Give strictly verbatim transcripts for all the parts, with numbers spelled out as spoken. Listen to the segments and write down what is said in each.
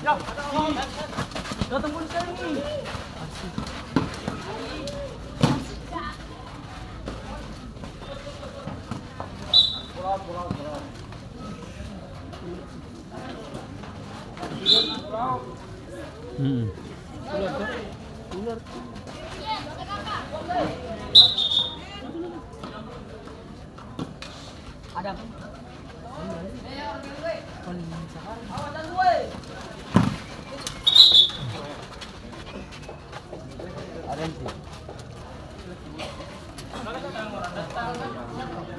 Mm-mm. Adam.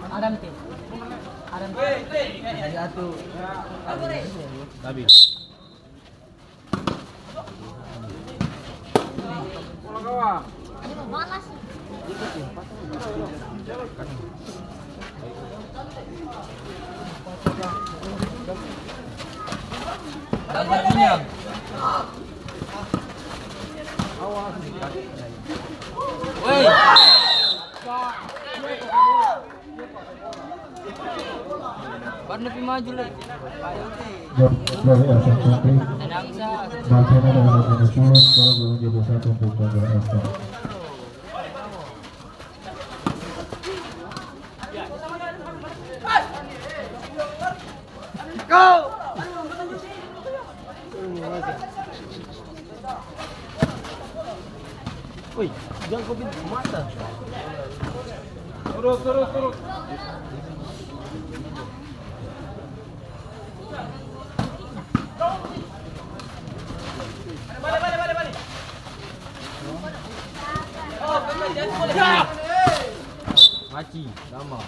Adam, Ti. Adam, Ti. Diatur. Tabi. Woi. Baru pi maju lai. Dari S M P, Martina dengan nomor sepuluh, sekarang belum jadi satu untuk Bandera S M P. Woi, jang ko biking mata. Turun, turun, turun. Maci, damang.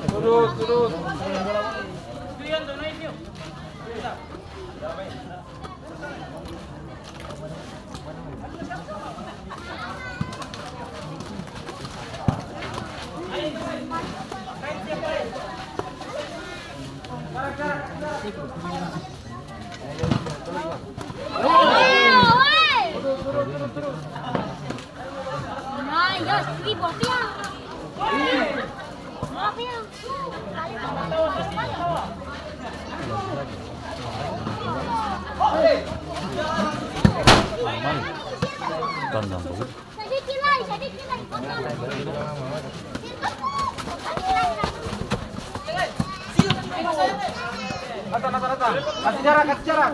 Turun, turun. Datang, datang, datang. Kasih jarak, kasih jarak.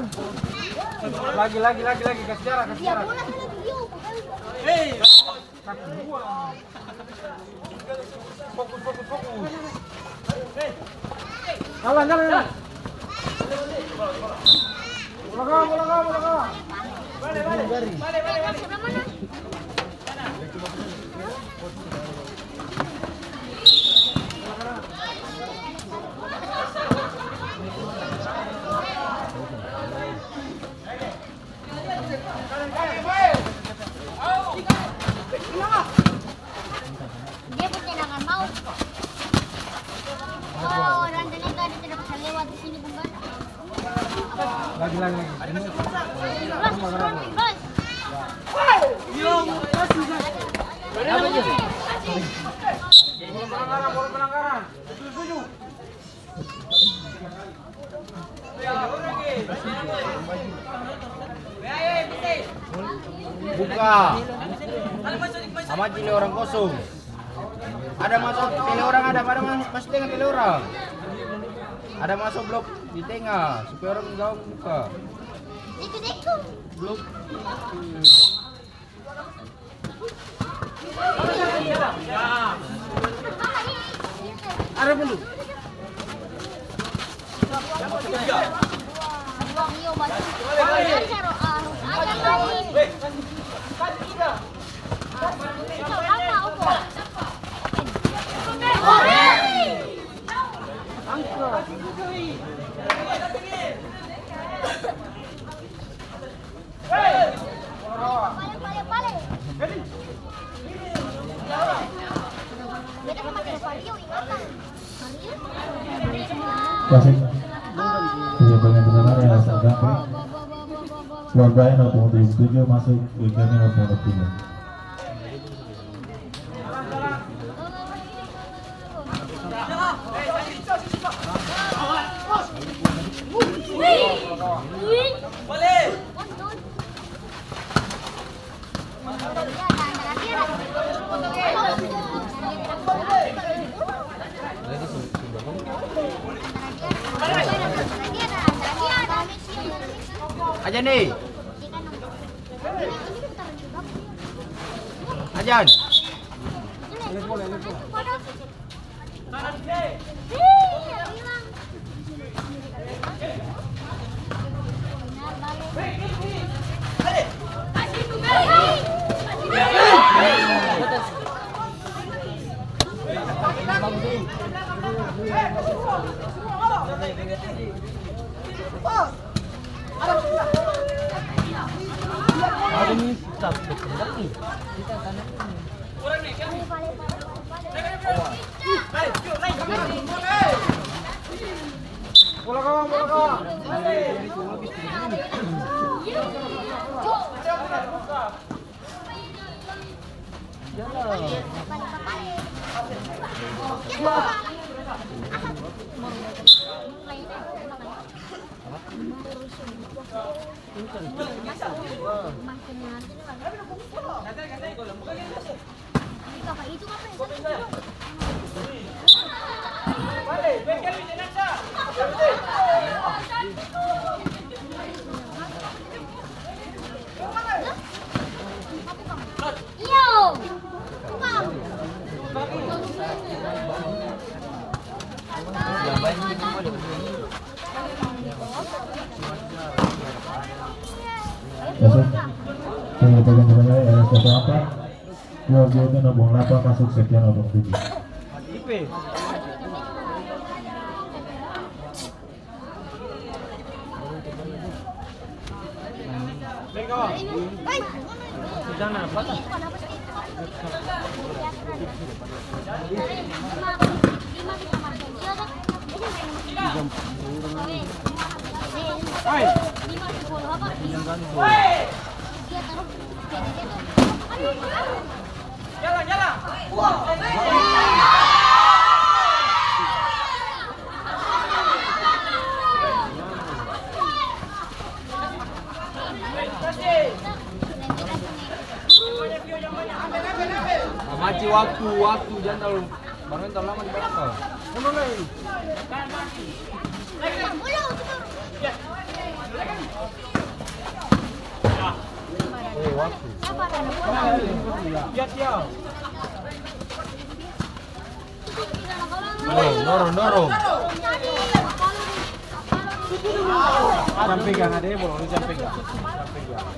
Lagi, lagi, lagi, lagi. Kasih jarak, kasih jarak. Fokus, fokus, fokus. Jalan, jalan, jalan. Bola kau, bola kau, bola kau. Dia pung tendangan mau. Oh, orang ternyata dia tidak bisa lewat di sini, Bung Bar. Lagi, lagi, lagi. Bos, bos. Pelanggaran, pelanggaran. Setuju, setuju. Buka. Sama ji lewat orang kosong. Ada masuk tele orang, ada, ada mas-, masuk dengan tele orang. Ada masuk blok di tengah, supaya orang gawang buka. Blok. Ada dulu. Wasit. Iya, pemain sebenarnya asal Gambir. Keluar bayar nomor punggung tujuh puluh tujuh masuk ke kami nomor punggung tiga. Ajan nih. Ajan. Masuk. Tunggu, tunggu, tunggu, eh, satu apa? Dua, dua, itu nomor delapan masuk, sekian nomor tujuh. Mati waktu, waktu, jang talalu, barang talalu lama di balakang. Eh, waktu. Dorong, dorong, dorong. Jang pegang, ada yang bolong, jang pegang. Jang pegang.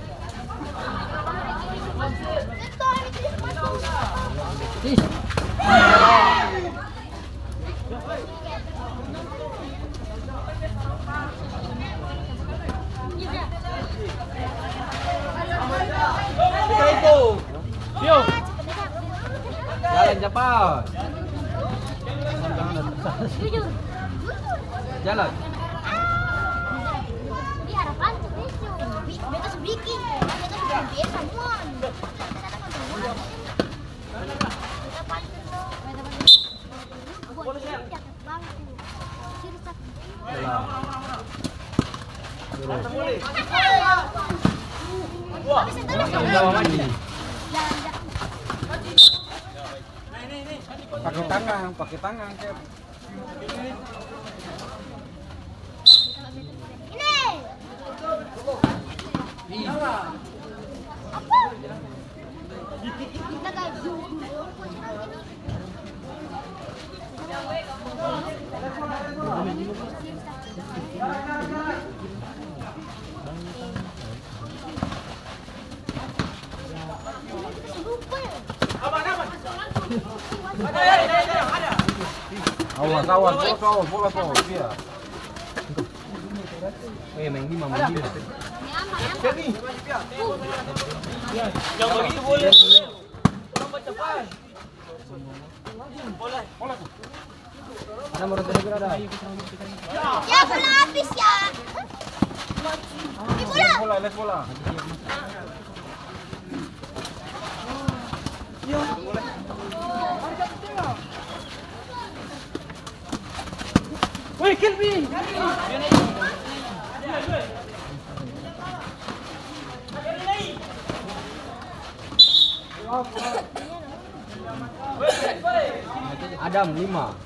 Jalan capat. Jalan. Pake tangang, pake tangang, Cep. Awas, awas, bola awas, bola awas, iya. Eh, maeng lima, maeng lima. Yang bagitu boleh. Ada mau roti lagi, ada? Ya, bola habis, ya. Ini bola. Bola, les bola. Woi, Kelvin. Adam, lima.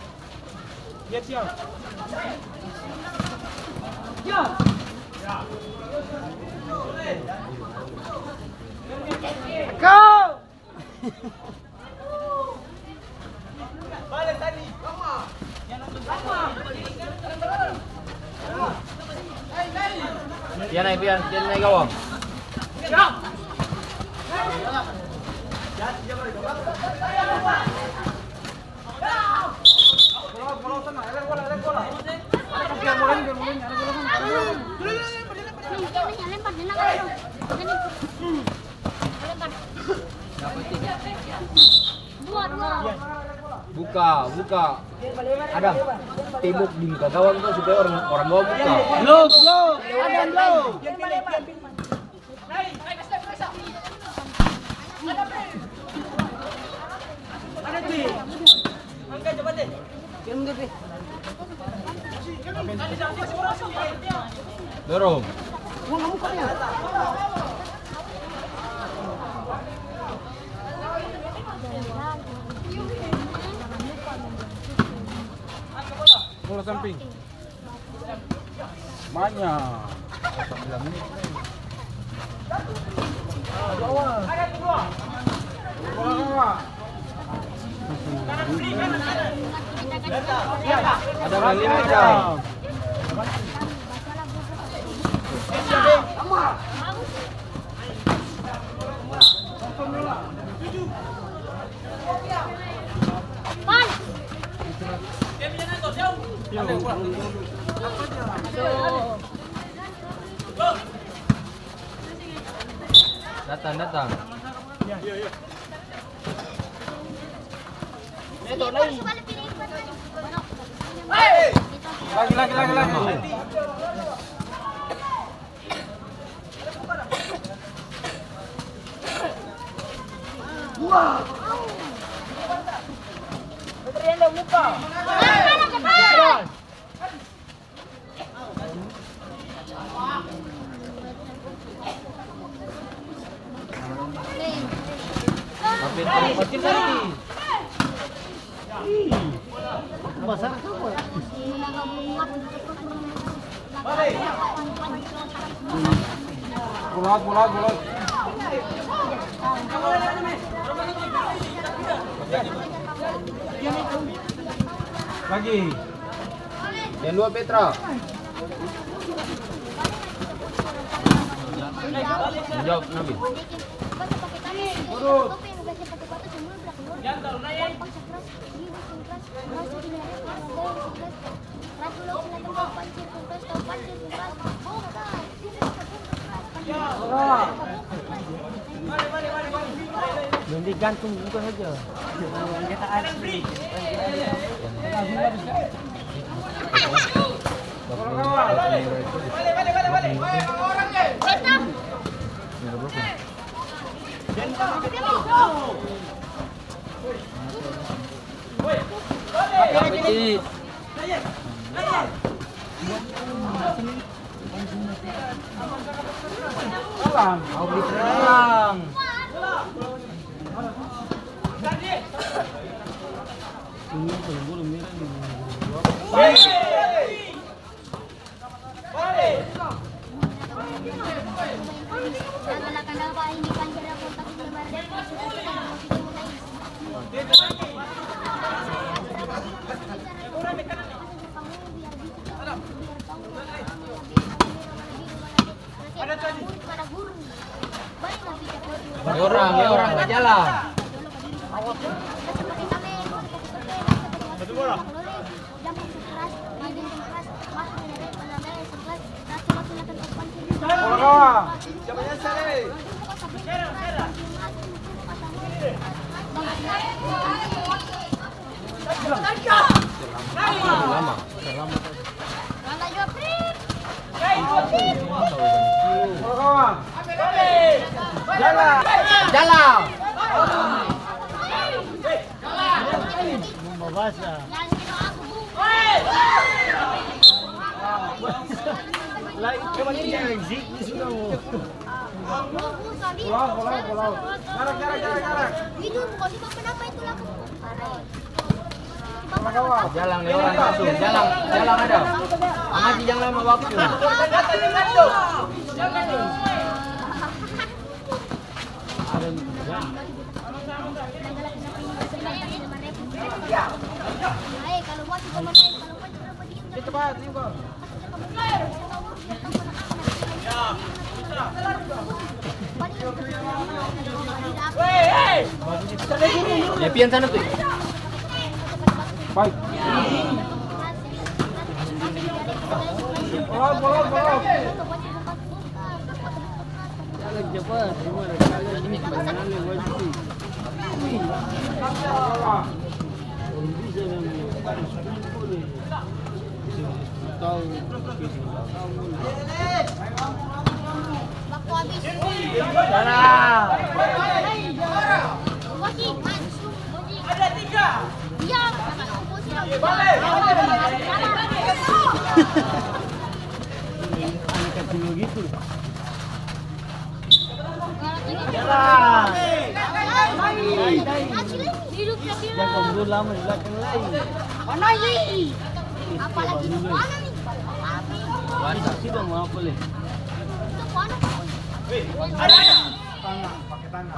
Go! Pian nae, pian, pian nae gawang. Buka, buka. Adam, tembok di muka gawang tuh supaya orang, orang gawang buka. Blok, blok. Adam, blok. Dorong. Bola samping. Manya. Sembilan menit. Ada maling ada. Datang, datang. Lagi, lagi, lagi, lagi. Bola, bola, bola. Lagi. Yang dua, Petra. Jawab, Nabi. Yang digantung buka saja. Salam. Mau beli terang. Orang, orang ka jalan. Satu bola. Jalan. Jalan. Lai, coba lihat, Zik, ini sudah mau. Pulang, pulang, pulang. Garak, garak, garak, garak. Jalang nih orang langsung, jalang, jalang ada. Amati jang lama waktu. Ya, pian sana tuh. Baik. Pulang, pulang, pulang. Apalagi di sana nih. Sudah mau apa, Le? Itu mana? Tangan, pakai tangan.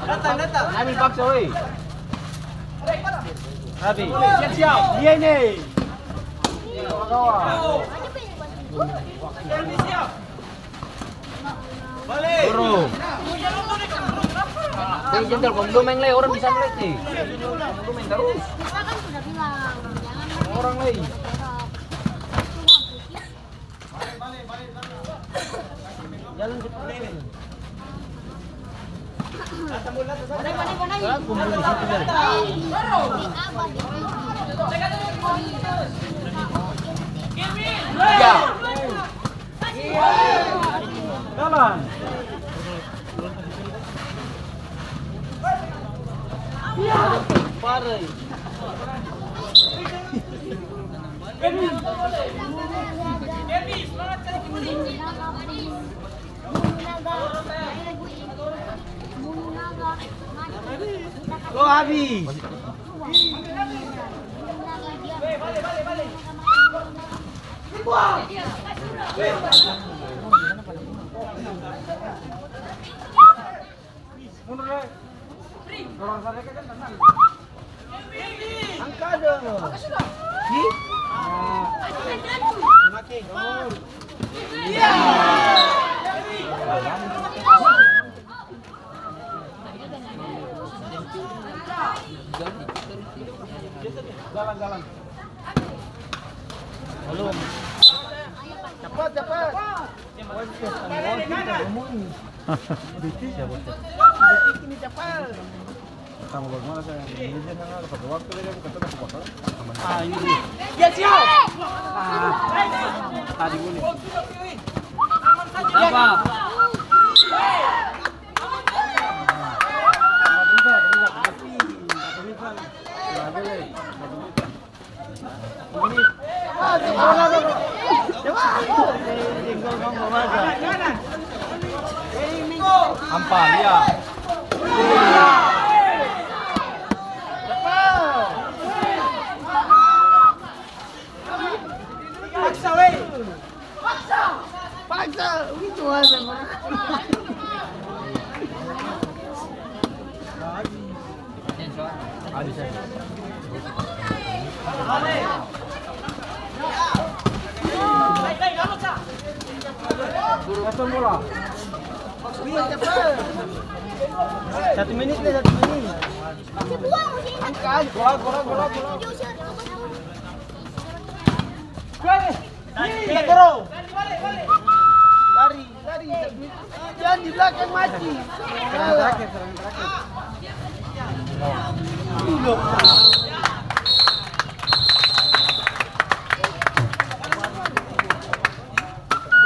Datang, datang. Nabi paksa, woi. Nabi. Siap, siap. Iya, ini. Balik. Turun. Hei, jentel, kong dua main, Le. Orang bisa melihat, nih. Kong dua main terus. Orang, Le. Jalan cepat. Ya. Jalan. Parah. Lo habis. Mundur, Le. Dorong sadiki kan tenang. Angka dong. Ih. Nah. Mati, mundur. Iya. Jalan, jalan. Halo. Cepat, cepat. Ini cepat. Sama bagaimana saya? Ini dia sana ada satu waktu dia bukan tetap bakal. Ah, ini dia. Ya, siap. Ah, tadi gini. Apa? Ampa, iya. Paksa, weh. Paksa! Paksa! Begitu, Mas. Satu menit, satu menit. Angkat. Bola, bola, bola, bola. Lari, lari. Jangan di belakang mati. Salah.